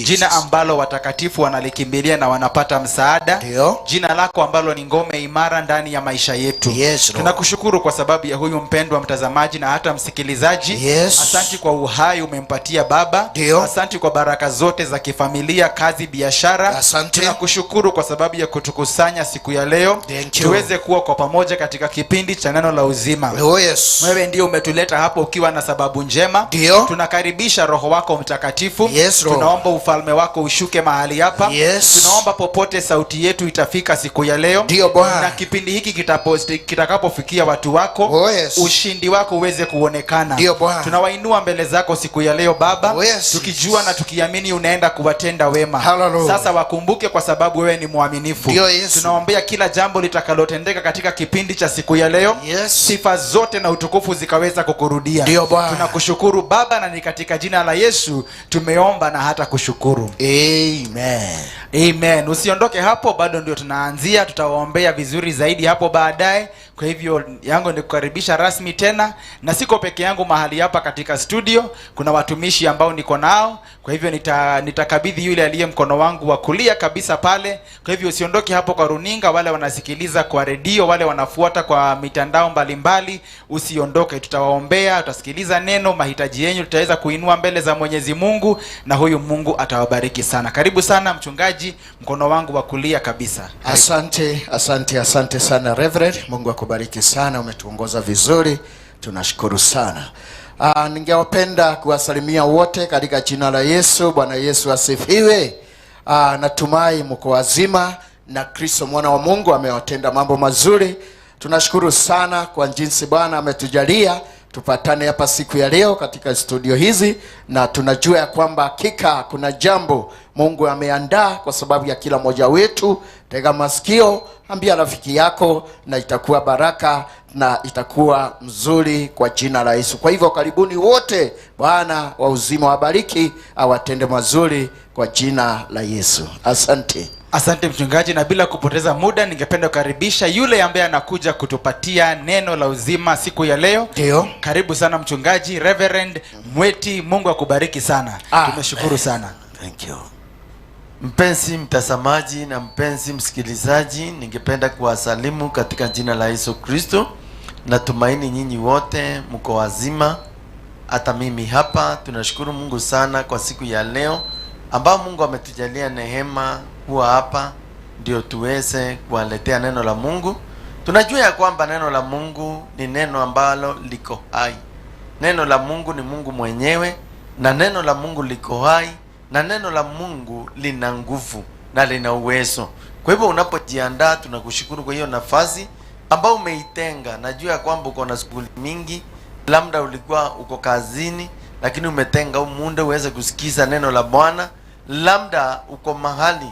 Jesus. Jina ambalo watakatifu wanalikimbilia na wanapata msaada. Ndio. Jina lako ambalo ni ngome imara ndani ya maisha yetu. Yes, Lord. Tunakushukuru kwa sababu ya huyu mpendwa mtazamaji na hata msikilizaji. Yes. Asanti kwa uhai umempatia Baba. Ndio. Asanti kwa baraka zote za kifamilia, kazi, biashara. Asante. Tunakushukuru kwa sababu ya kutukusanya siku ya leo Thank you. Tuweze kuwa kwa pamoja katika kipindi cha neno la uzima. Oh, yes. Wewe ndio umetuleta hapo ukiwa na sababu njema. Ndio. Tunakaribisha Roho wako Mtakatifu. Yes, Lord. Tunaomba ufalme wako ushuke mahali hapa. Yes. Tunaomba popote sauti yetu itafika siku ya leo. Ndio, Bwana. Na kipindi hiki kitakapofikia watu wako, Oh, yes. ushindi wako uweze kuonekana. Ndio, Bwana. Tunawainua mbele zako siku ya leo, Baba, Oh, yes. tukijua na tukiamini unaenda kuwatenda wema. Hallelujah. Sasa wakumbuke kwa sababu wewe ni mwaminifu. Ndio, Yesu. Tunaombea kila jambo litakalotendeka katika kipindi cha siku ya leo. Yes. Sifa zote na utukufu zikaweza kukurudia. Ndio, Bwana. Tunakushukuru, Baba, na ni katika jina la Yesu tumeomba na hata kushukuru. Amen. Amen. Usiondoke hapo, bado ndio tunaanzia, tutawaombea vizuri zaidi hapo baadaye. Kwa hivyo yangu ni kukaribisha rasmi tena, na siko peke yangu mahali hapa katika studio, kuna watumishi ambao niko nao. Kwa hivyo nitakabidhi yule aliye mkono wangu wa kulia kabisa pale. Kwa hivyo usiondoke hapo kwa runinga, wale wanasikiliza kwa redio, wale wanafuata kwa mitandao mbalimbali, usiondoke, tutawaombea, tutasikiliza neno, mahitaji yenu tutaweza kuinua mbele za Mwenyezi Mungu, na huyu Mungu atawabariki sana. Karibu sana mchungaji, mkono wangu wa kulia kabisa. Karibu. Asante, asante, asante sana, Reverend. Mungu akubariki sana, umetuongoza vizuri, tunashukuru sana. Ningewapenda kuwasalimia wote katika jina la Yesu. Bwana Yesu asifiwe. Natumai mko wazima na Kristo mwana wa Mungu amewatenda mambo mazuri. Tunashukuru sana kwa jinsi Bwana ametujalia tupatane hapa siku ya leo katika studio hizi, na tunajua ya kwamba hakika kuna jambo Mungu ameandaa kwa sababu ya kila mmoja wetu. Tega masikio, ambia rafiki yako, na itakuwa baraka na itakuwa mzuri kwa jina la Yesu. Kwa hivyo karibuni wote. Bwana wa uzima wabariki, awatende mazuri kwa jina la Yesu. Asante. Asante mchungaji, na bila kupoteza muda, ningependa kukaribisha yule ambaye anakuja kutupatia neno la uzima siku ya leo. Ndio. Karibu sana mchungaji Reverend Mweti, Mungu akubariki sana. Ah. Tumeshukuru sana. Thank you. Mpenzi mtazamaji na mpenzi msikilizaji, ningependa kuwasalimu katika jina la Yesu Kristo. Natumaini nyinyi wote mko wazima, hata mimi hapa. Tunashukuru Mungu sana kwa siku ya leo ambao Mungu ametujalia neema kuwa hapa ndio tuweze kuwaletea neno la Mungu. Tunajua ya kwamba neno la Mungu ni neno ambalo liko hai. Neno la Mungu ni Mungu mwenyewe, na neno la Mungu liko hai, na neno la Mungu lina nguvu na lina uwezo. Kwa hivyo unapojiandaa, tunakushukuru kwa hiyo nafasi ambayo umeitenga. Najua ya kwamba uko na shughuli mingi, labda ulikuwa uko kazini, lakini umetenga huu muda uweze kusikiza neno la Bwana. Labda uko mahali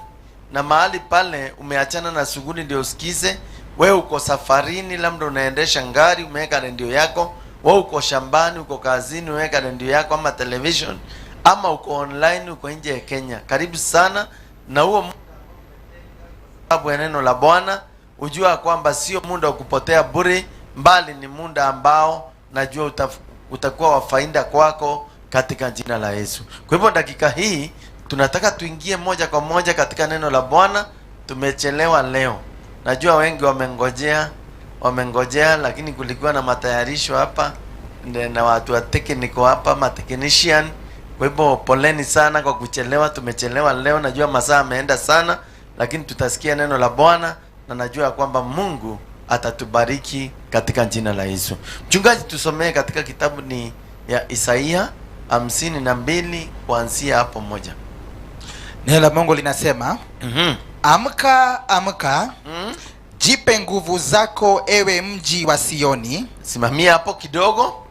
na mahali pale umeachana na shughuli ndio usikize. Wewe uko safarini, labda unaendesha gari, umeweka redio yako. Wewe uko shambani, uko kazini, umeweka redio yako ama television, ama uko online, uko nje ya Kenya. Karibu sana na huo muda sababu ya neno la Bwana, ujua kwamba sio muda wa kupotea bure, bali ni muda ambao najua utakuwa wa faida kwako katika jina la Yesu. Kwa hivyo dakika hii tunataka tuingie moja kwa moja katika neno la Bwana. Tumechelewa leo, najua wengi wamengojea, wamengojea, lakini kulikuwa na matayarisho hapa na watu wa technical hapa, ma technician. Kwa hivyo poleni sana kwa kuchelewa, tumechelewa leo, najua masaa ameenda sana, lakini tutasikia neno la Bwana na najua kwamba Mungu atatubariki katika jina la Yesu. Mchungaji, tusomee katika kitabu ni ya Isaia 52 kuanzia hapo 1. Neno la Mungu linasema, "Amka, amka, jipe nguvu zako, ewe mji wa Sioni." Simamia hapo kidogo.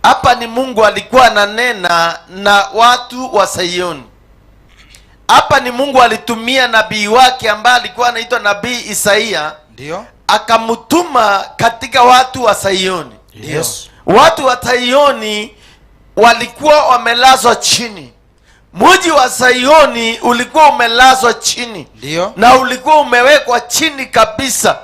Hapa ni Mungu alikuwa ananena na watu wa Sayuni. Hapa ni Mungu alitumia nabii wake ambaye alikuwa anaitwa nabii Isaia, akamtuma katika watu wa Sayuni. Watu wa Sayuni walikuwa wamelazwa chini. Mji wa Sayuni ulikuwa umelazwa chini na ulikuwa umewekwa chini kabisa.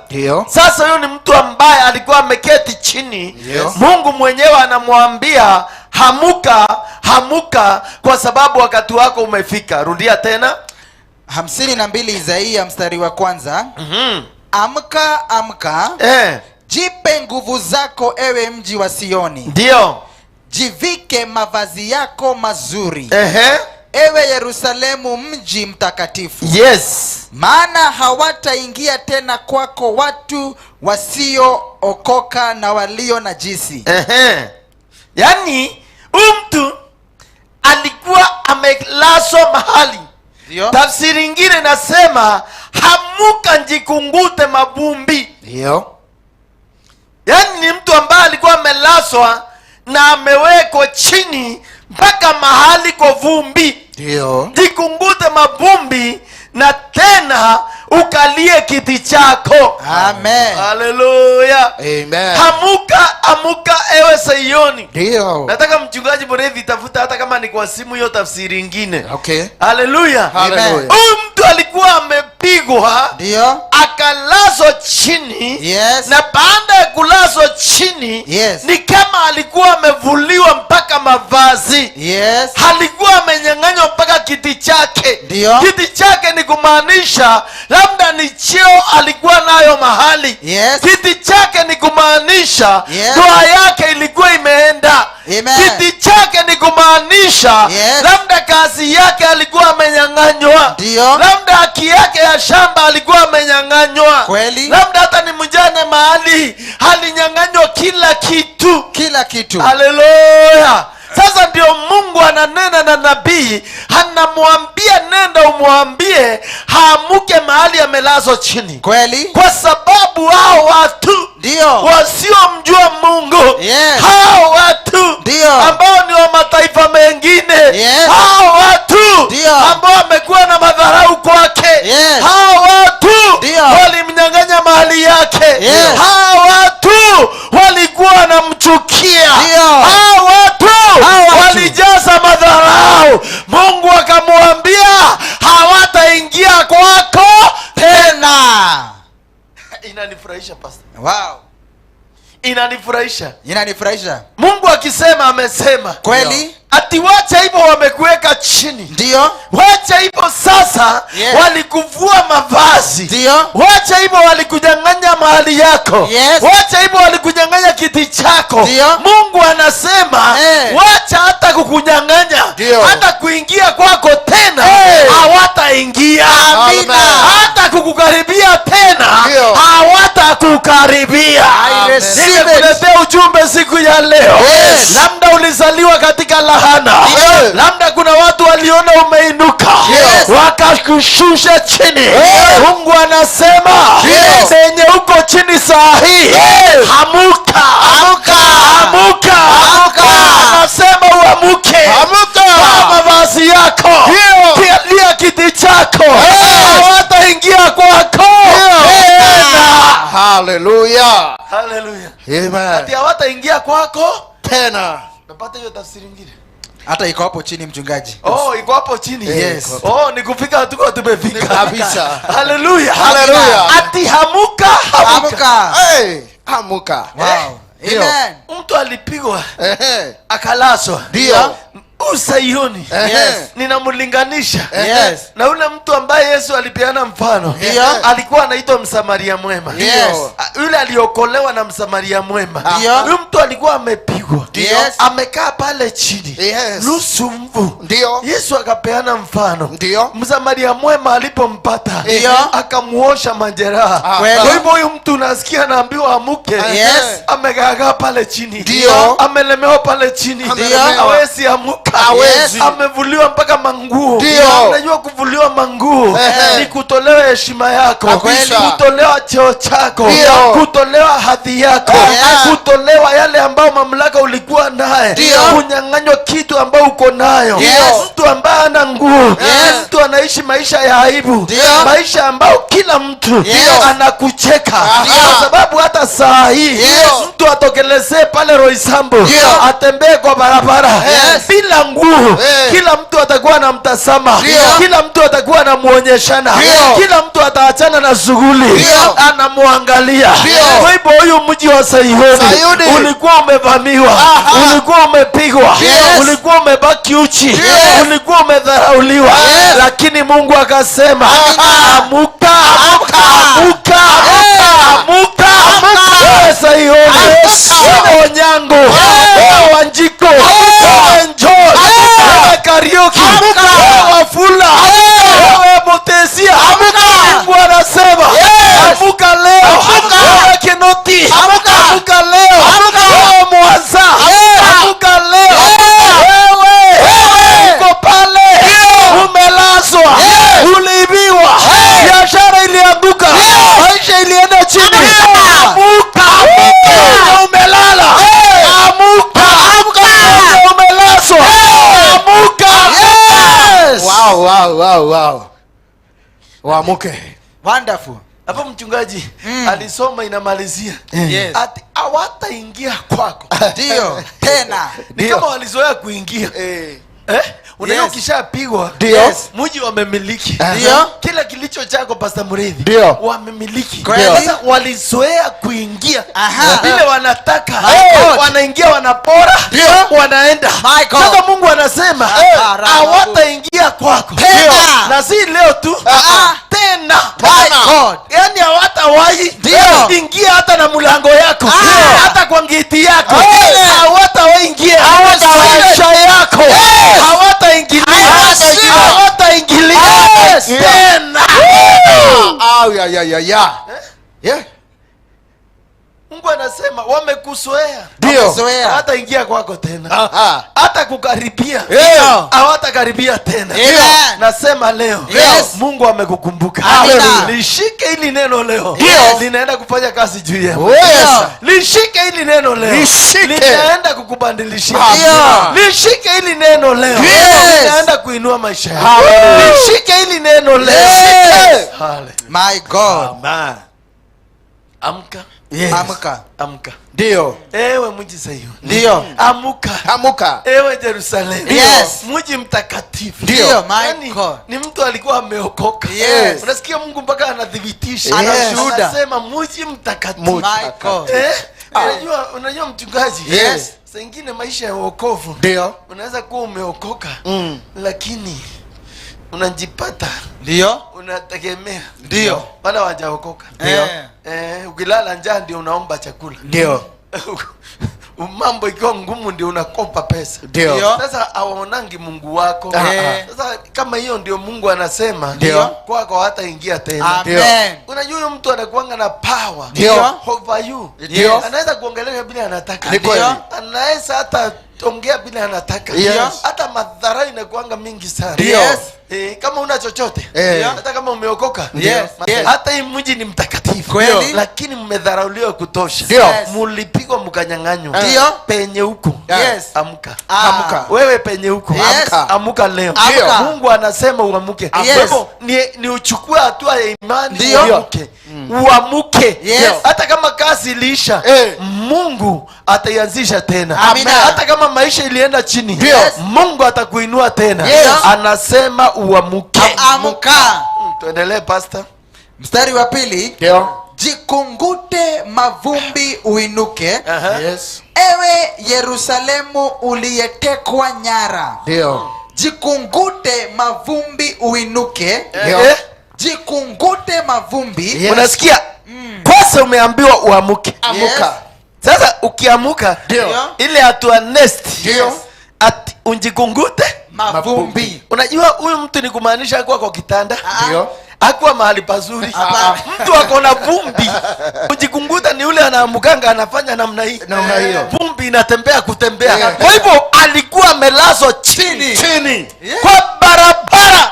Sasa huyu ni mtu ambaye alikuwa ameketi chini. Mungu mwenyewe anamwambia Hamuka, hamuka, kwa sababu wakati wako umefika. Rudia tena. 52 Isaia mstari wa kwanza. Amka, amka, jipe nguvu zako, ewe mji wa Sioni. Jivike mavazi yako mazuri, ewe Yerusalemu, mji mtakatifu. Maana hawataingia tena kwako watu wasiookoka na walio najisi. Ehe. Yaani huyu mtu alikuwa amelazwa mahali. Tafsiri ingine inasema, hamuka, njikungute mavumbi. Yaani ni mtu ambaye alikuwa amelazwa na amewekwa chini mpaka mahali kwa vumbi. Jikungute mavumbi na tena ukalie kiti chako. Amen. Haleluya. Amen. Hamuka, amuka, ewe Sayuni. Nataka mchungaji Borethi, tafuta hata kama ni kwa simu hiyo tafsiri ingine. Haleluya. Haleluya. Huyu mtu alikuwa amepigwa, akalazwa chini, na baada ya kulazwa chini, ni kama alikuwa amevuliwa mpaka mavazi. Alikuwa amenyang'anywa mpaka kiti chake. Kiti chake ni kumaanisha labda ni cheo alikuwa nayo mahali. Kiti chake ni kumaanisha ndoa yake ilikuwa imeenda. Amen. Kiti chake ni kumaanisha labda kazi yake alikuwa amenyang'anywa. Labda haki yake ya shamba alikuwa amenyang'anywa. Labda hata ni mjane mahali alinyang'anywa kila kitu. Kila kitu. Haleluya. Sasa ndio Mungu ananena na nabii, anamwambia nenda umwambie haamuke mahali amelazwa chini, kwa sababu hao watu wasiomjua Mungu, hao watu ambao ni wa mataifa mengine, hao watu ambao wamekuwa na madharau kwake, hao watu walimnyang'anya mali yake, hao watu walikuwa wanamchukia, hao watu Hao watu. walijaza madharau. Mungu akamwambia hawataingia kwako tena. Inanifurahisha, pastor. Inanifurahisha. Inanifurahisha. Mungu akisema, amesema. Ati wacha hivyo, wamekuweka chini. Wacha hivyo sasa, walikuvua mavazi. Wacha hivyo, walikunyang'anya mahali yako. Wacha hivyo, walikunyang'anya kiti chako. Mungu anasema, wacha hata kukunyang'anya, hata kuingia kwako tena hawataingia. Amina. Hata kukukaribia tena hawatakukaribia. I receive it. Nimekuletea ujumbe siku ya leo. Labda ulizaliwa katika lahana. Labda kuna watu waliona umeinuka, wakakushusha chini. Mungu anasema, penye uko chini saa hii, hamuka. Amuka. Amuka. Amuka. Anasema uamuke. Amuka. Vaa mavazi yako. Kalia kiti chako. Hawataingia kwako tena. Haleluya. Haleluya. Amen. Ati hawataingia kwako tena. Napata hiyo tafsiri ingine. Hata iko hapo chini, mchungaji. Oh, iko hapo chini. Yes. Oh, ni kufika tuko tumefika. Kabisa. Haleluya. Haleluya. Ati hamuka, hamuka. Amuka. Hey, amuka. Wow. Amen. Mtu alipigwa akalazwa. Usaioni. Ninamlinganisha na ule mtu ambaye Yesu alipeana mfano. Alikuwa anaitwa Msamaria mwema. Yule aliokolewa na Msamaria mwema. Huyu mtu alikuwa amepigwa. Amekaa pale chini. Nusu mfu. Yesu akapeana mfano. Msamaria mwema alipompata, akamuosha majeraha. Kwa hivyo huyu mtu unasikia anaambiwa amuke. Amegaagaa pale chini. Amelemewa pale chini. Amelemewa. Hawezi amuka. Hawezi. Amevuliwa mpaka manguo. Unajua kuvuliwa manguo ni kutolewa heshima yako, kutolewa cheo chako, kutolewa hadhi yako, kutolewa yale ambayo mamlaka ulikuwa naye, kunyang'anywa kitu ambayo uko nayo. Mtu ambaye ana nguo, mtu Mtu anaishi maisha ya aibu, maisha ambayo kila mtu anakucheka, kwa sababu hata saa hii mtu atokelezee pale Roysambu, atembee kwa barabara bila nguo, kila mtu atakuwa anamtazama, kila mtu atakuwa anamuonyeshana, kila mtu ataachana na shughuli, anamwangalia. Kwa hivyo huyu mji wa Sayuni Sayuni. Ulikuwa umevamiwa, ulikuwa umepigwa, ulikuwa umebaki uchi, ulikuwa umedharauliwa, lakini Mungu akasema, "Amuka, amuka, amuka, wewe Sayuni, wewe Onyango, wewe Wanjiku, wewe Njoro, wewe Kariuki, wewe Wafula, wewe Mutesia." Mungu anasema, "Amuka leo, wewe Kinoti, amuka leo, wewe Mwanza, amuka leo, wewe uko pale umelazwa, uliibiwa, biashara ilianguka, maisha ilienda chini. Amuka, wewe umelala, amuka, wewe umelazwa, amuka." Wow. Waamuke. Wonderful. Hapo mchungaji alisoma, inamalizia ati hawataingia kwako. Ndio tena. Ni Ndio. kama walizoea kuingia. Eh? Unajua ukishapigwa, mji wamemiliki. Kila kilicho chako, Pastor Murithi, wamemiliki. Kweli. Sasa walizoea kuingia vile wanataka. My God. Wanaingia, wanapora, wanaenda. My God. Sasa Mungu anasema hawataingia kwako. Tena. Na si leo tu. Tena. My God. Yaani hawatawahi ingia hata na mlango yako, hata kwa geti yako. Hawatawahi ingia. Maisha yako hawataingilia. Hawataingilia tena. Ah, ya. Yeah. Mungu anasema wamekuzoea. Ndio. Zoea. Hawataingia kwako tena. Hata kukaribia hawatakaribia tena. Amen. Nasema leo, Mungu amekukumbuka. Amina. Lishike hili neno leo, linaenda kufanya kazi juu yako. Oh, yes. Lishike hili neno leo, Lishike. linaenda kukubadilishia. Amina. Lishike hili neno leo, linaenda kuinua maisha yako. Hallelujah. Lishike hili neno leo. Lishike. Hallelujah. My God. Amen. Amka. Amka. Amka, ewe mji Sayuni. Amuka, Amuka. ewe Jerusalemu, mji mtakatifu. Ndio. My Yaani, God. ni mtu alikuwa ameokoka. Unasikia Mungu mpaka anathibitisha. Ana ushuhuda. Anasema mji mtakatifu. My God. Eh? Unajua mchungaji, saa ingine maisha ya wokovu, unaweza kuwa umeokoka, lakini unajipata unategemea wala wajaokoka. Eh, ukilala njaa ndio unaomba chakula. Mambo ikiwa ngumu ndio unakopa pesa. Sasa hawaonangi Mungu wako. Sasa kama hiyo ndio Mungu anasema, kwako hataingia tena. Amen. Unajua huyo mtu anakuanga na power over you. Anaweza kuongelea bila anataka. Ni kweli. Anaweza hata ongea bila anataka. Hata madhara inakuanga mingi sana. Eh, kama una chochote, hata kama umeokoka, hata hii mji ni mtakatifu, lakini mmedharauliwa kutosha. Mulipigwa mkanyang'anywa. Penye huko, amka. Amka. Wewe penye huko, Yes. amuka leo. Amka. Mungu anasema uamuke. Yes. Kwa hivyo ni uchukue hatua ya imani, uamuke, uamuke. Hata kama kazi iliisha, Mungu ataianzisha tena. Amina. Hata kama maisha ilienda chini, Mungu atakuinua tena. Anasema uamuke. Amka. Tuendelee, pastor. Mstari wa pili. Jikungute mavumbi uinuke, ewe Yerusalemu uliyetekwa nyara. Jikungute mavumbi uinuke. Ndio. Eh? Jikungute mavumbi. Unasikia, kwanza umeambiwa uamuke. Amuka. Sasa ukiamuka, ile hatua next, ati unjikungute mavumbi. Unajua huyu mtu ni kumaanisha hakuwa kwa kitanda, hakuwa mahali pazuri. Hapana. Mtu ako na vumbi. Kujikunguta ni ule anaamukanga anafanya namna hii, Namna hiyo. Vumbi inatembea kutembea. Yeah. Kwa hivyo alikuwa amelazwa chini, Chini. kwa barabara.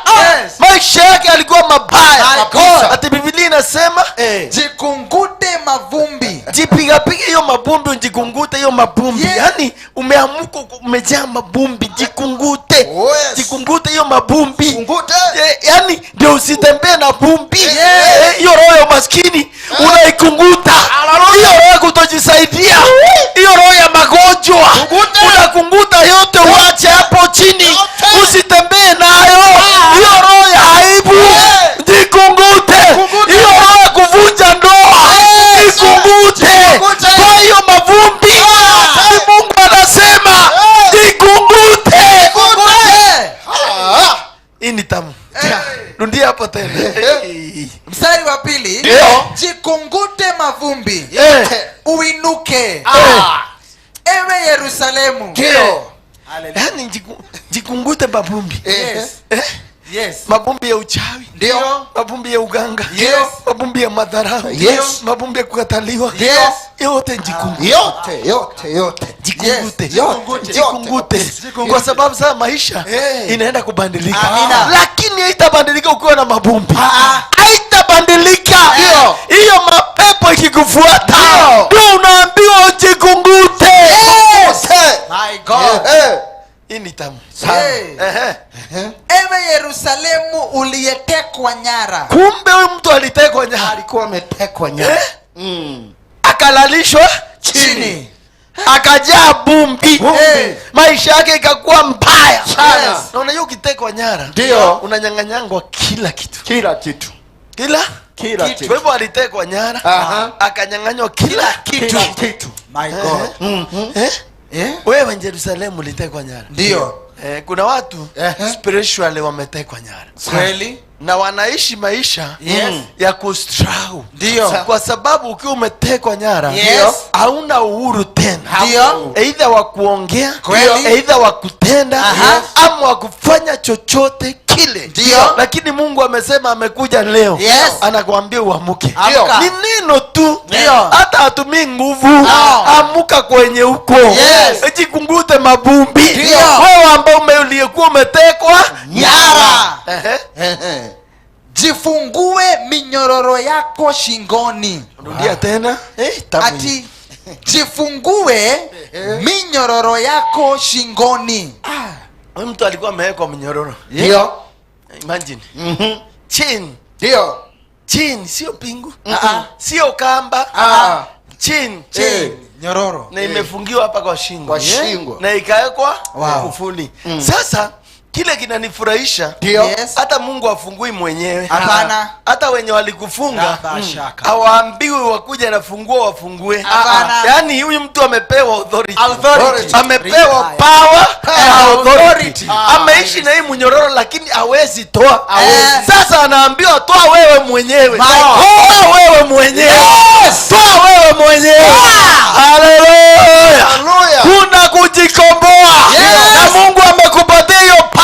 Maisha yake alikuwa mabaya. My God. Ati Biblia inasema, Jikungute mavumbi. Jipigapiga hiyo mabumbi, ujikungute hiyo mabumbi. Yaani umeamuka umejaa mabumbi, jikungute. Jikungute. Oh, yes. Jikungute hiyo mabumbi. Kungute. Yaani ndio usitembee na vumbi. Yes. Hiyo roho ya umaskini unaikunguta. Hiyo roho ya kutojisaidia, hiyo roho ya magonjwa Kungute. unakunguta yote, uache hapo chini, Yote. usitembee nayo. Hiyo roho ya aibu jikungute. Kungute. Hiyo roho ya kuvunja ndoa jikungute. Jikungute. Kwa hiyo mavumbi, ni Mungu anasema jikungute. Kungute. Ah. Hii ni tamu. Rudia hapo tena. Mstari wa pili. Ndio. Jikungute mavumbi, Eh. uinuke, Ah. ewe Yerusalemu. Ndio. Hallelujah. Yaani jikungute mavumbi. Yes. Yes. Mavumbi ya uchawi. Ndio. Mavumbi ya uganga. Yes. Mavumbi ya madharau. Yes. Mavumbi ya kukataliwa. Yes. Yote jikungu. Yote, yote, yote. Jikungute. Yes. Yote, Jikungute. yote. Kwa sababu sasa maisha Eh. inaenda kubadilika. Amina. Lakini haitabadilika ukiwa na mavumbi. Ah. Haitabadilika. Ndio. Hiyo mapepo ikikufuata, Ndio. ndio unaambiwa ujikungute. Yote. My God. Eh. Hii ni tamu. Hey. Ehe. Ewe Yerusalemu uliyetekwa nyara. Kumbe huyu mtu alitekwa nyara. Alikuwa ametekwa nyara. Eh? Akalalishwa Chini. akajaa vumbi. Vumbi. Maisha yake ikakuwa mbaya Sana. Yes. Na unajua ukitekwa nyara, Ndio. unanyang'anyangwa kila kitu, Kila kitu. kila Kila Kwa kitu. hivyo alitekwa nyara, Aha. akanyang'anywa kila kitu. Kila kitu. My God. Eh? Eh? Wewe Yerusalemu ulitekwa nyara. Ndio. Kuna watu Ehe. spiritually wametekwa nyara Kweli? na wanaishi maisha Yes. ya kustrau. Ndio. Kwa sababu ukiwa umetekwa nyara, Yes. hauna uhuru tena. Ndio. Either wa kuongea, Kweli. either wa kutenda, Aha. ama wa kufanya chochote kile. Ndio. Lakini Mungu amesema amekuja leo. Yes. Anakuambia uamuke. Amka. Ni neno tu. Ndio. Hata hatumii nguvu. No. Amuka kwenye huko. Yes. Jikungute mavumbi. Ndio. Wewe ambao uliyekuwa umetekwa Nyara. Ehe. Ehe. Jifungue minyororo yako shingoni. Rudia tena. Tamu hii. Ati jifungue minyororo yako shingoni. Huyu mtu alikuwa amewekwa mnyororo. Ndio. Imagine. Chain. Ndio. Chain, sio pingu. Ah. Sio kamba. Ah. Chain. Eh. Nyororo. Na imefungiwa hapa kwa shingo. Kwa shingo. Na ikawekwa Wow. kufuli. Sasa kile kinanifurahisha, Ndio. Yes. hata Mungu afungui mwenyewe. Hapana. Hata wenye walikufunga Raba shaka. hawaambiwi wakuja na funguo wafungue. Hapana. Yaani huyu mtu amepewa authority. Authority. Amepewa power and authority. Authority. Ameishi na hii mnyororo lakini hawezi toa. Hawezi. Sasa anaambiwa toa wewe mwenyewe. My Toa wewe mwenyewe. Yes. Toa wewe mwenyewe. Haleluya. Haleluya. Kuna kujikomboa. Yes. Na Mungu amekupatia hiyo power.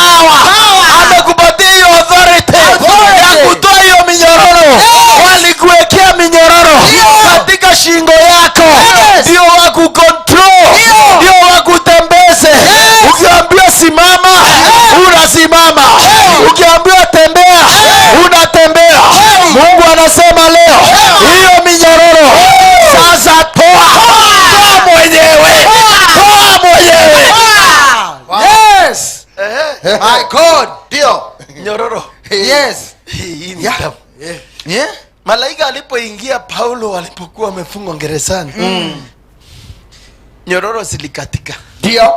Amekupatia hiyo authority ya kutoa hiyo minyororo. Walikuwekea minyororo katika shingo yako, ndio wakucontrol, ndio wakutembeze. Ukiambiwa simama, unasimama. Ukiambiwa tembea, unatembea. Mungu anasema leo hiyo minyororo sasa toa, toa mwenyewe, toa mwenyewe. Yes. My God. Ndio. Nyororo. Yes. Hii ni Yeah. tamu. Yeah. Malaika alipoingia Paulo alipokuwa amefungwa gerezani, nyororo zilikatika, Ndio.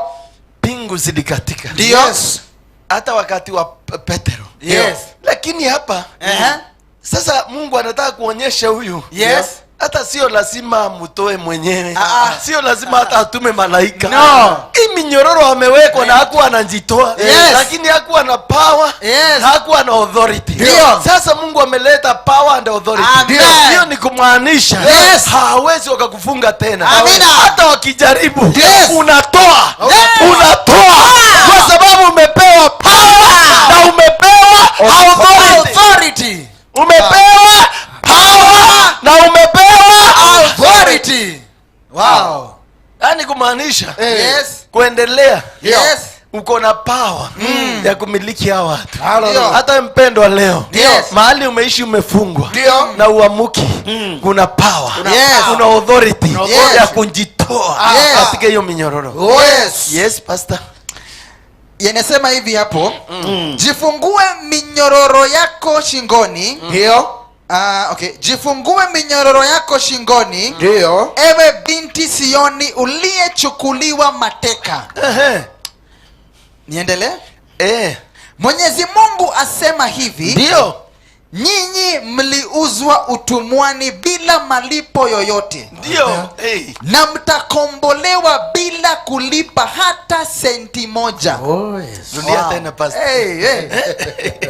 pingu zilikatika, Ndio. Yes. hata wakati wa Petero. Yes. Lakini hapa Uh-huh. sasa Mungu anataka kuonyesha huyu, Yes. hata sio lazima mtoe mwenyewe, Ah. sio lazima hata atume malaika. No. Hii minyororo amewekwa na hakuwa anajitoa, Yes. lakini hakuwa na power, Yes. hakuwa na authority. Ndio. Sasa Mungu ameleta power and authority. Amen. Hiyo ni kumaanisha Yes. hawezi wakakufunga tena. Amina. Hata wakijaribu, Yes. unatoa, Yes. unatoa kwa sababu umepewa power na umepewa authority. Authority. Umepewa power na umepewa Authority. Wow. yaani kumaanisha Yes. kuendelea, Yes. uko na power ya kumiliki hawa watu. Hallelujah. Hata mpendwa leo, Yes. mahali umeishi umefungwa Ndio. na uamuki, kuna power, Yes. kuna authority Yes. ya kujitoa Yes. katika hiyo minyororo. Oh, yes. Yes, pastor. Yanasema hivi hapo. Jifungue minyororo yako shingoni. Ndio. Okay. Jifungue minyororo yako shingoni. Ndio. Ewe binti Sioni uliyechukuliwa mateka. Ehe. Niendelee? Eh. Mwenyezi Mungu asema hivi. Ndio. Nyinyi mliuzwa utumwani bila malipo yoyote. Ndio. Hey. Na mtakombolewa bila kulipa hata senti moja. Oh, yes. Rudia tena pastor. Hey, hey.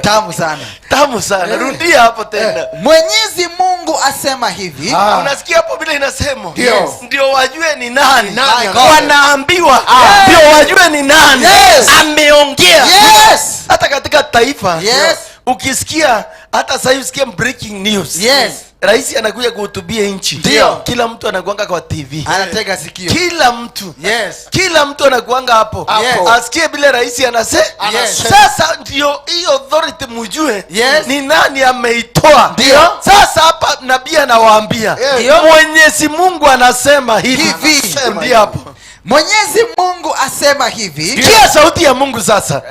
Tamu sana. Tamu sana. Rudia hapo tena. Mwenyezi Mungu asema hivi. Unasikia hapo vile inasema? Ndio. Yes. Ndio wajue ni nani. Nani Wanaambiwa ndio wajue ni nani. Yes. Ameongea. Yes. Hata katika taifa. Yes. Ukisikia hata sasa usikie breaking news. Yes. Rais anakuja kuhutubia nchi. Ndio. Kila mtu anakuanga kwa TV. Anatega sikio. Kila mtu. Yes. Kila mtu anakuanga hapo. Yes. Asikie vile rais anase. Yes. Sasa ndio hiyo authority mjue. Yes. Ni nani ameitoa. Ndio. Sasa hapa nabii anawaambia. Ndio. Mwenyezi Mungu anasema hivi. Hivi. Ndio hapo. Mwenyezi Mungu asema hivi. Sikia sauti ya Mungu sasa.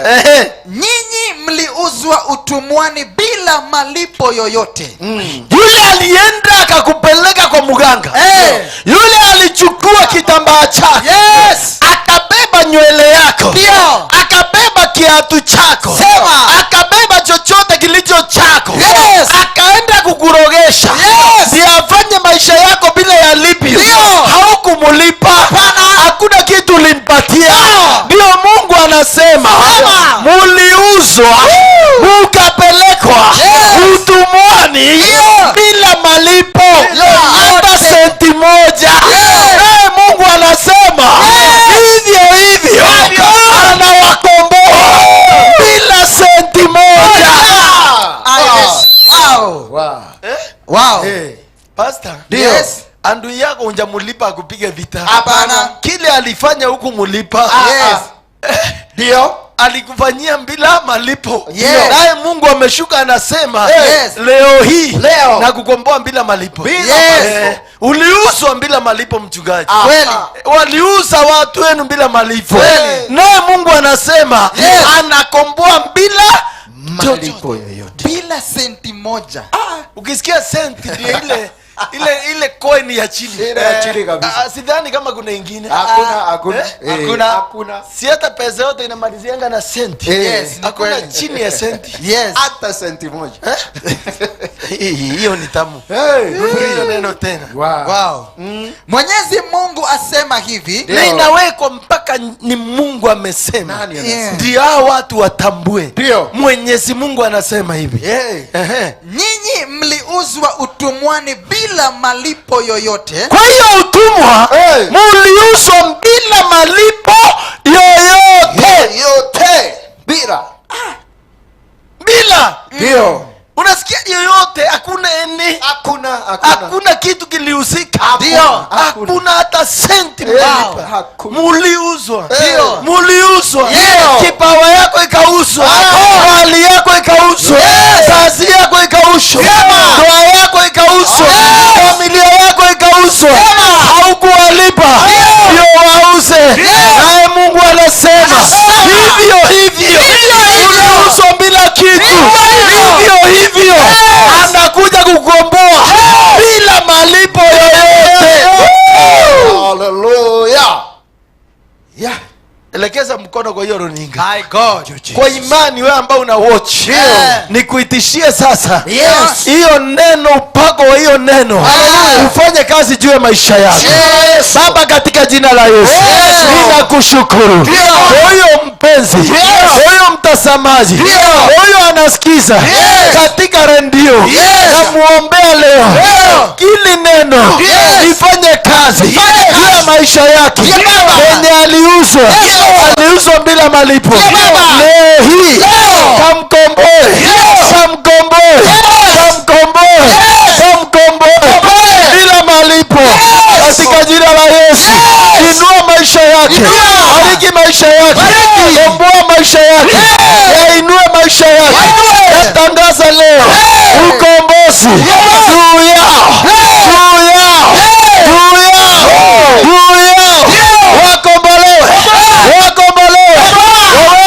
Ehe. Nyinyi mliuzwa utumwani bila malipo yoyote. Yule alienda akakupeleka kwa mganga. Yule alichukua kitambaa chako. Yes. Akabeba nywele yako. Ndio. Akabeba kiatu chako. Sema. Akabeba chochote kilicho chako. Yes. Akaenda kukurogesha. Yes. Ndiyo afanye maisha yako bila yalipyo. Ndio. Haukumulipa. Hakuna kitu ulimpatia. Ndio Mungu anasema Sema. muliuzwa mukapelekwa utumwani bila malipo hata senti moja. Naye Mungu anasema hivyo hivyo anawakomboa bila senti moja. Yes. Wow. Wow. Wow. Hey. Pastor. Ndio. Yes. Andui yako unjamulipa akupige vita. Hapana. Kile alifanya huku mulipa. Yes. Ndio. Alikufanyia bila malipo. Yes. Naye Mungu ameshuka anasema Yes. leo hii Leo. na kukomboa bila malipo. Bila Yes. Uliuzwa bila malipo mchungaji. Kweli. Waliuza watu wenu bila malipo. Kweli. Naye Mungu anasema Yes. anakomboa bila Malipo yoyote. Bila senti moja. Ukisikia senti ndio ile coin ya chini. Ile ya chini kabisa. Sidhani kama kuna ingine. Hakuna, hakuna. Hakuna. Hakuna. Si hata pesa yote inamalizianga na senti. Yes, ni Hakuna kweli. chini ya senti. Yes. Hata senti moja. Hiyo ni tamu. Hey. Hiyo neno tena. Wow. Wow. Mwenyezi Mungu asema hivi. Ndio. Na inawekwa mpaka ni Mungu amesema. Nani anasema? Ndio hao watu watambue. Ndio. Mwenyezi Mungu anasema hivi. Hey. Ehe. Nyinyi mliuzwa utumwani bila malipo yoyote. Kwa hiyo utumwa Hey. muliuzwa bila malipo yoyote. Yote. Bila. Bila. Ndio. Unasikia yoyote, hakuna ene. Hakuna, hakuna. Hakuna kitu kilihusika. Ndio. Hakuna hata senti mlipa. Hakuna. Muliuzwa. Ndio. Muliuzwa. Ndio. Kipawa yako ikauzwa. Mali yako ikauzwa. Kazi yako ikauzwa. Ndoa yako ikauzwa. Familia yako ikauzwa. Haukuwalipa. Ndio wauze. Naye Mungu anasema hivyo hivyo. Uliuzwa bila kitu. Hivyo hivyo anakuja kukomboa bila malipo yoyote. Hallelujah. Yeah. Elekeza mkono kwa hiyo runinga. My God. Kwa imani wewe ambao una watch. Nikuitishie sasa. Yes. Hiyo neno, upako wa hiyo neno ufanye kazi juu ya maisha yako. Yes. Baba, katika jina la Yesu ninakushukuru. Huyo mpenzi, huyo mtazamaji, huyo anasikiza katika redio, namuombea leo kili neno ifanye kazi juu ya maisha yake. Mwenye aliuzwa, aliuzwa bila malipo. Leo hii kamkomboe, kamkomboe, kamkomboe, kamkomboe bila malipo katika jina la Yesu. Inua maisha yake, bariki maisha yake, komboa maisha yake, yainue maisha yake. Natangaza leo ukombozi juu yao, juu yao, juu yao, juu yao. Wakombolewe, wakombolewe, wawekwe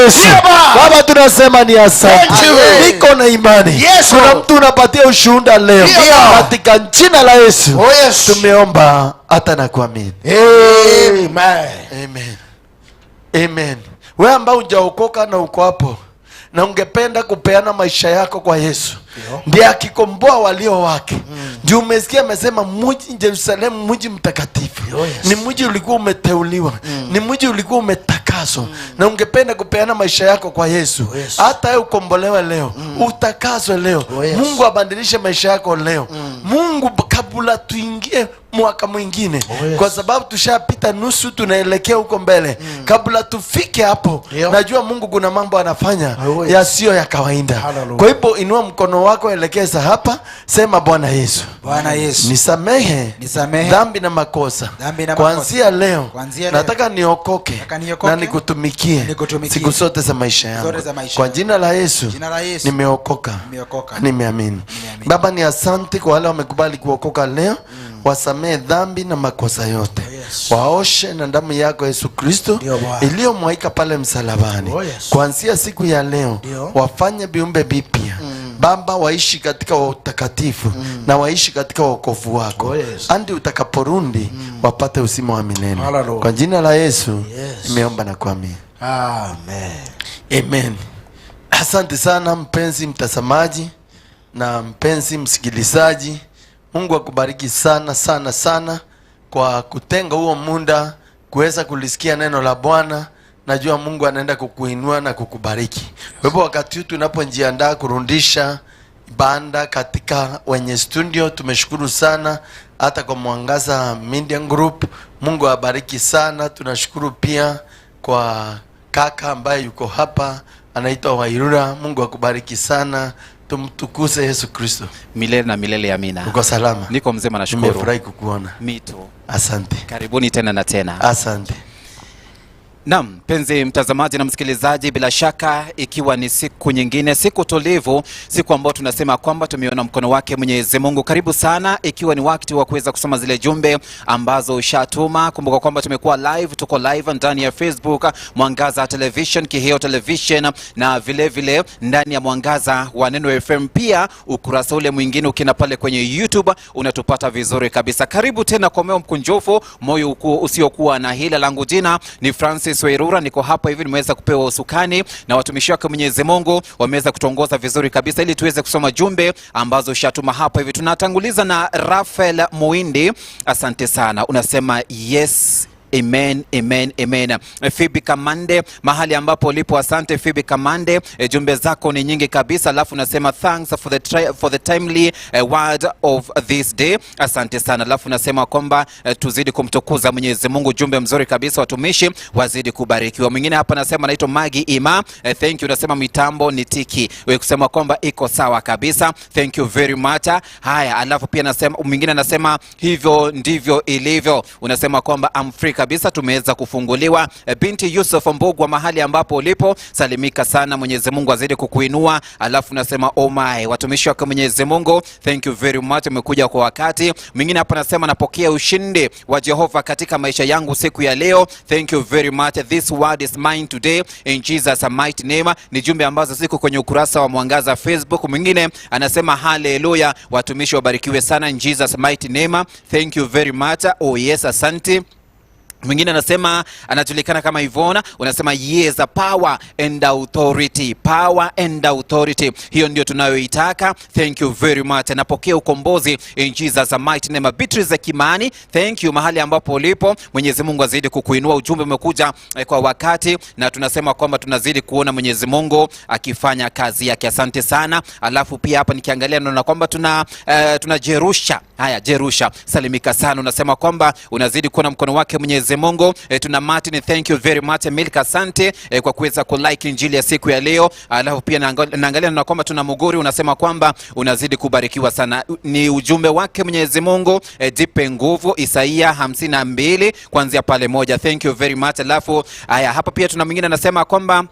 Yesu. Ndiyo, Baba. Baba, tunasema ni asante. Thank you. Niko na imani. Yes, Kuna Lord. mtu unapatia ushuhuda leo. Ndiyo. Katika jina la Yesu. Oh, yes. Tumeomba hata na kuamini. Amen. Amen. Amen. Wewe ambao hujaokoka na uko hapo na ungependa kupeana maisha yako kwa Yesu, ndiye akikomboa walio wake. Ndio umesikia amesema mji Yerusalemu, mji mtakatifu. Oh, yes. Ni mji ulikuwa umeteuliwa, ni mji ulikuwa umetakaswa, na ungependa kupeana maisha yako kwa Yesu, Oh, yes. hata wewe ukombolewe leo, utakaswe leo. Oh, yes. Mungu abadilishe maisha yako leo. Mungu, kabla tuingie mwaka mwingine, Oh, yes. kwa sababu tushapita nusu, tunaelekea huko mbele. Kabla tufike hapo, Ndio. najua Mungu kuna mambo anafanya Oh, yes. yasiyo ya kawaida. Hallelujah. Kwa hivyo inua mkono wako, elekeza hapa, sema: Bwana Yesu, Bwana Yesu, nisamehe, Nisamehe dhambi na makosa. dhambi na makosa. Kuanzia leo, Kuanzia leo, nataka niokoke, nataka niokoke, na nikutumikie, nikutumikie siku zote za maisha yangu. zote za maisha Kwa yangu. jina la Yesu, Jina la Yesu, nimeokoka, nimeokoka, nimeamini. Nimeamini. Baba, ni asante kwa wale wamekubali kuokoka leo, wasamehe dhambi na makosa yote, Yes. waoshe na damu yako Yesu Kristo Ndio, Bwana. iliyomwaika pale msalabani. Oh, yes. Kuanzia siku ya leo Ndio. wafanye viumbe vipya, Baba, waishi katika utakatifu na waishi katika wokovu wako, Oh, yes. hadi utakaporudi wapate uzima wa milele. Hallelujah. Kwa jina la Yesu Yes. nimeomba na kuamini. Amen. Amen. Asante sana mpenzi mtazamaji na mpenzi msikilizaji. Mungu akubariki sana sana sana kwa kutenga huo muda kuweza kulisikia neno la Bwana. Najua Mungu anaenda kukuinua na kukubariki. Kwa hivyo wakati huu tunapojiandaa kurudisha banda katika wenye studio, tumeshukuru sana hata kwa Mwangaza Media Group. Mungu awabariki sana. Tunashukuru pia kwa kaka ambaye yuko hapa anaitwa Wairura. Mungu akubariki sana. Tumtukuze Yesu Kristo. Milele na milele, amina. Uko salama? Niko mzima, nashukuru. Nimefurahi kukuona. Me too. Asante, Karibuni tena na tena. asante. Naam, mpenzi mtazamaji na msikilizaji, bila shaka ikiwa ni siku nyingine, siku tulivu, siku ambayo tunasema kwamba tumeona mkono wake Mwenyezi Mungu. Karibu sana, ikiwa ni wakati wa kuweza kusoma zile jumbe ambazo ushatuma. Kumbuka kwamba tumekuwa live, tuko live ndani ya Facebook Mwangaza Television, Kiheo Television na vile vile ndani ya Mwangaza wa Neno FM. Pia ukurasa ule mwingine ukienda pale kwenye YouTube unatupata vizuri kabisa. Karibu tena kwa moyo mkunjufu, moyo usiokuwa na hila. Langu jina ni Francis Wairura, niko hapa hivi, nimeweza kupewa usukani na watumishi wake Mwenyezi Mungu wameweza kutuongoza vizuri kabisa ili tuweze kusoma jumbe ambazo ushatuma hapa hivi. Tunatanguliza na Rafael Muindi, asante sana, unasema yes. Amen, amen, amen. Phoebe Kamande, mahali ambapo ulipo, asante Phoebe Kamande. Jumbe zako ni nyingi kabisa, alafu unasema thanks for the timely word of this day. Asante sana, alafu unasema kwamba tuzidi kumtukuza Mwenyezi Mungu. Jumbe mzuri kabisa, watumishi wazidi kubarikiwa. Mwingine hapa anasema anaitwa Magi Ima. Thank you, unasema mitambo ni tiki, wewe kusema kwamba iko sawa kabisa. Thank you very much. Haya, alafu pia nasema mwingine anasema hivyo ndivyo ilivyo, unasema kwamba I'm free kabisa, tumeweza kufunguliwa. Binti Yusuf Mbugwa, mahali ambapo ulipo, salimika sana, Mwenyezi Mungu azidi kukuinua. Alafu nasema oh my, watumishi wake Mwenyezi Mungu, thank you very much, umekuja kwa wakati. Mwingine hapa anasema napokea ushindi wa Jehova katika maisha yangu siku ya leo. Thank you very much, this word is mine today in Jesus mighty name. Ni jumbe ambazo ziko kwenye ukurasa wa Mwangaza Facebook. Mwingine anasema haleluya, watumishi wabarikiwe sana in Jesus mighty name. Thank you very much. Oh yes, asante. Mwingine anasema anajulikana kama Ivona, unasema yes, power and authority, power and authority, hiyo ndio tunayoitaka. Thank you very much. Napokea ukombozi in Jesus mighty name. Beatrice Kimani, thank you, mahali ambapo ulipo, Mwenyezi Mungu azidi kukuinua. Ujumbe umekuja kwa wakati na tunasema kwamba tunazidi kuona Mwenyezi Mungu akifanya kazi yake. Asante sana. Alafu pia hapa nikiangalia naona kwamba tuna Jerusha. Haya, Jerusha, salimika sana, unasema kwamba unazidi kuona mkono wake Mwenyezi Mungu. Tuna Martin, thank you very much. Milka, asante kwa kuweza kulike injili ya siku ya leo. Alafu pia naangalia naona kwamba tuna Muguri, unasema kwamba unazidi kubarikiwa sana. Ni ujumbe wake Mwenyezi Mungu, jipe nguvu, Isaia 52 kuanzia pale 1. Thank you very much. Alafu haya, hapa pia tuna mwingine anasema kwamba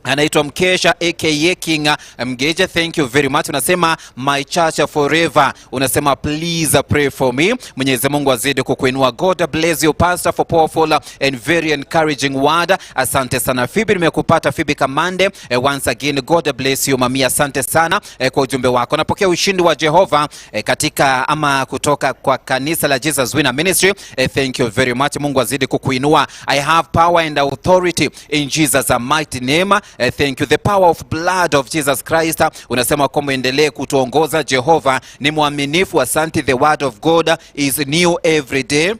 Anaitwa Mkesha aka King Mgeja, thank you very much. Unasema my church forever, unasema please pray for me. Mwenyezi Mungu azidi kukuinua. God bless you, pastor, for powerful and very encouraging word. Asante sana Phoebe, nimekupata Phoebe Kamande. Once again, God bless you mami, asante sana kwa ujumbe wako. Napokea ushindi wa Jehova katika ama kutoka kwa kanisa la Jesus Winner Ministry. Thank you very much. Mungu azidi kukuinua. I have power and authority in Jesus' mighty name. Thank you. The power of blood of Jesus Christ. Unasema kwamba endelee kutuongoza. Jehova ni mwaminifu. Asante. The word of God is new every day.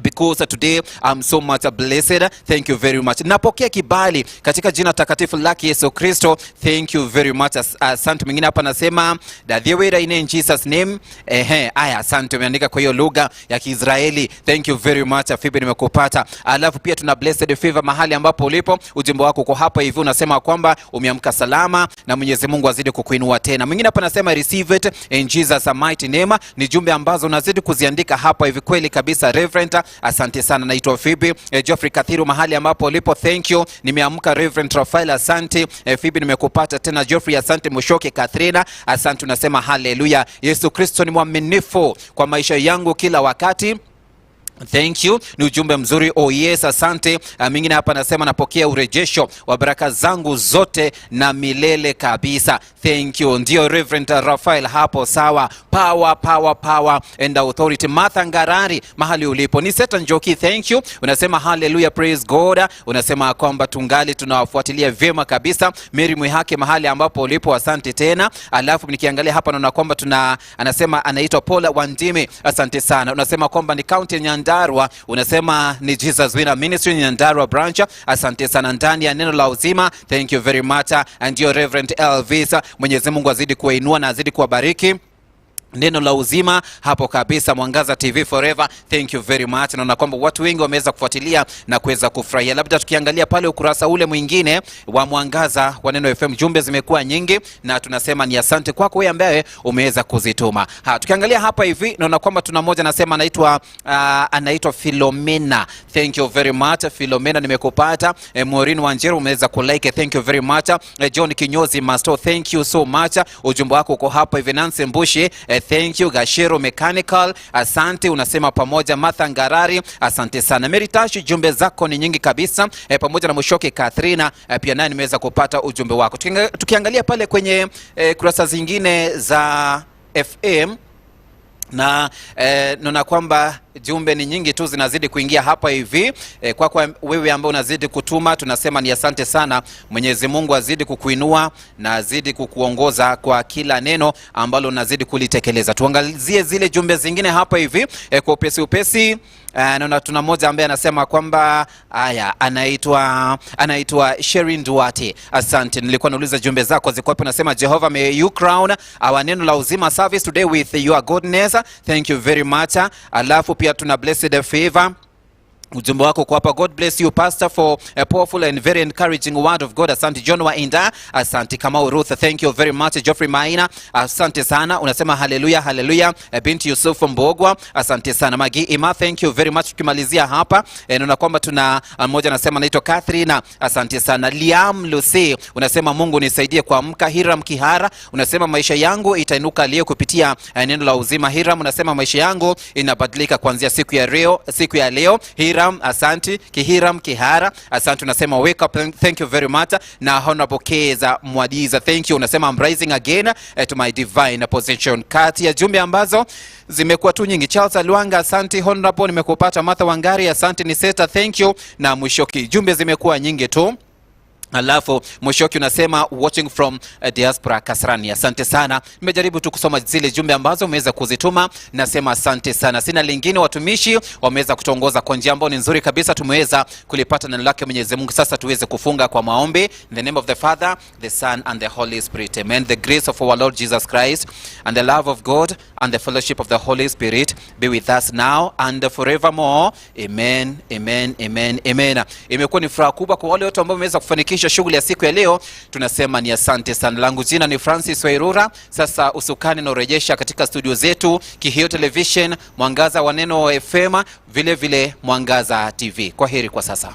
Because today I'm so much blessed. Thank you very much. Napokea kibali katika jina takatifu lake Yesu Kristo. Thank you very much. Asante. Mwingine hapa anasema Dadhiwira in Jesus' name. Ehe, aya, asante, umeandika kwa hiyo lugha ya Kiisraeli. Thank you very much Phoebe, nimekupata. Alafu pia tuna Blessed Favor mahali ambapo ulipo, ujumbe wako uko hapa hivi, unasema kwamba umeamka salama na Mwenyezi Mungu azidi kukuinua tena. Mwingine hapa anasema receive it in Jesus' mighty name. Ni jumbe ambazo unazidi kuziandika hapa hivi, kweli kabisa Reverend. Asante sana, naitwa Phoebe. Geoffrey Kathiru mahali ambapo ulipo, thank you. Nimeamka Reverend Rafael, asante. Phoebe, nimekupata tena. Geoffrey, asante. Mushoke Kathrina, asante. Unasema haleluya, Yesu Kristo ni mwaminifu kwa maisha yangu kila wakati. Thank you, ni ujumbe mzuri. Oh yes, asante. Mingine hapa anasema napokea urejesho wa baraka zangu zote na milele kabisa. Thank you. Ndio Reverend Rafael hapo, sawa. Power, power, power and authority. Martha Ngarari mahali ulipo. Ni Seta Njoki, thank you. Unasema hallelujah, praise God. Unasema kwamba tungali tunawafuatilia vyema kabisa. Mary Mwihake mahali ambapo ulipo, asante tena. Alafu nikiangalia hapa naona kwamba tuna anasema anaitwa Paula Wandime, asante sana. Unasema kwamba ni kaunti ya Nyandarua, unasema ni Jesus Winner Ministry Nyandarua branch. Asante sana, ndani ya neno la uzima. Thank you very much. And your Reverend Elvis, Mwenyezi Mungu azidi kuwainua na azidi kuwabariki. Neno la uzima hapo kabisa, Mwangaza TV forever. Thank you very much. Naona kwamba watu wengi wameweza kufuatilia na kuweza kufurahia. Labda tukiangalia pale ukurasa ule mwingine wa Mwangaza wa Neno FM, jumbe zimekuwa nyingi na tunasema ni asante kwako wewe ambaye umeweza kuzituma. Ha, tukiangalia hapa hivi naona kwamba tuna mmoja anasema anaitwa Philomena. Thank you very much Philomena, nimekupata. Maureen Wanjiru umeweza kulike, thank you very much. John Kinyozi Master, thank you so much. Ujumbe wako uko hapa hivi. Nancy Mbushi, thank you. Gashero Mechanical, asante. Unasema pamoja. Martha Ngarari, asante sana. Mary Tashi, jumbe zako ni nyingi kabisa, pamoja na Mushoke Kathrina, pia naye nimeweza kupata ujumbe wako. Tukiangalia pale kwenye kurasa zingine za FM na naona kwamba jumbe ni nyingi tu zinazidi kuingia hapa hivi. Kwa wewe ambao unazidi kutuma, tunasema ni asante sana. Mwenyezi Mungu azidi kukuinua na azidi kukuongoza kwa kila neno ambalo unazidi kulitekeleza. Tuangazie zile jumbe zingine hapa hivi kwa upesi upesi. Naona tuna mmoja ambaye anasema kwamba haya, anaitwa Sherin Duarte. Asante, nilikuwa nauliza jumbe zako ziko wapi. Unasema Jehovah, may you crown our neno la uzima service today with your goodness. Thank you very much. Alafu pia tuna Blessed Favor, ujumbe wako kwa hapa. God bless you, pastor, for a powerful and very encouraging word of God. Asante John Wainda, asante Kamau Ruth, thank you very much. Geoffrey Maina, asante sana. Unasema haleluya, haleluya. Binti Yusuf Mbogwa, asante sana. Magi Ima, thank you very much. Tukimalizia hapa naona kwamba tuna mmoja anasema anaitwa Catherine, asante sana. Liam Lucy, unasema Mungu nisaidie kuamka. Hiram Kihara, unasema maisha yangu itainuka leo kupitia neno la uzima. Hiram, unasema maisha yangu inabadilika kuanzia siku ya leo. Hiram, asante. Kihiram Kihara, asante. Unasema wake up, thank you very much. Na Honorable Keza Mwadiza, thank you. Unasema I'm rising again to my divine position. Kati ya jumbe ambazo zimekuwa tu nyingi, Charles Alwanga, asante. Honorable, nimekupata. Martha Wangari, asante. Niseta, thank you. Na Mushoki, jumbe zimekuwa nyingi tu. Alafu Mushoki unasema watching from diaspora Kasarani. Asante sana. Nimejaribu tu kusoma zile jumbe ambazo umeweza kuzituma. Nasema asante sana. Sina lingine, watumishi wameweza kutuongoza kwa njia ambayo ni nzuri kabisa. Tumeweza kulipata neno lake Mwenyezi Mungu. Sasa tuweze kufunga kwa maombi. In the name of the Father, the Son and the Holy Spirit. Amen. The grace of our Lord Jesus Christ and the love of God and the fellowship of the Holy Spirit be with us now and forevermore. Amen. Amen. Amen. Amen. Imekuwa ni furaha kubwa kwa wale wote ambao wameweza kufanikisha shughuli ya siku ya leo. Tunasema ni asante sana. Langu jina ni Francis Wairura. Sasa usukani naurejesha katika studio zetu Kihio Television, Mwangaza wa Neno FM, vile vile Mwangaza TV. Kwa heri kwa sasa.